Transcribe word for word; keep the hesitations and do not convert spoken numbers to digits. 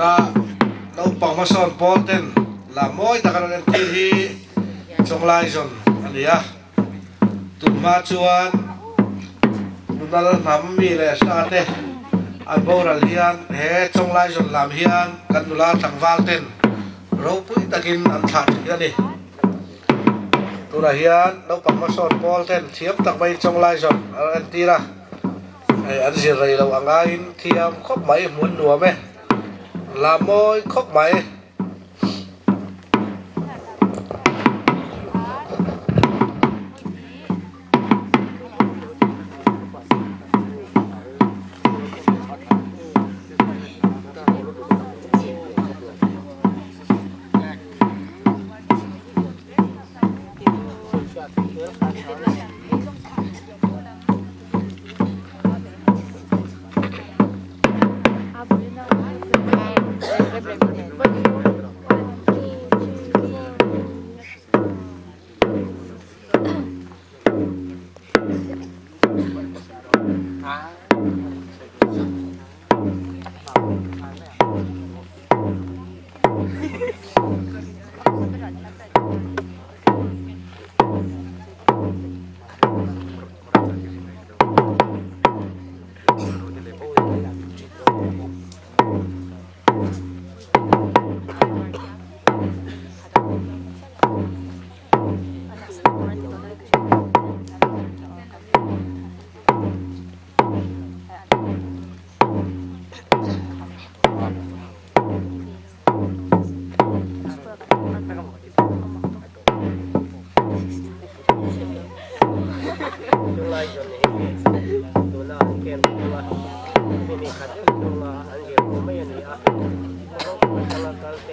A, naupang hmasawn pawl ten lam mawi tak an entir hi Chawnglai Zawn a ni a. Tun hma chuan nunal hnam mi leh sa te an boral hian he Chawnglai Zawn lam hian kan nula tlangval ten ropui takin an thlah ṭhin a ni. Tunah hian naupang hmasawn pawl ten thiam tak mai Chawnglai Zawn an entir a. Hei, an zir rei lo a ngaiin thiam khawp mai, hmuh an nuam e. Lam mawi khawp mai. Tunlai zawn hi tuna an kem ṭhin a, mi ni khat ṭum ṭuma an zir ṭum mai a ni a. Rawng kal a kal te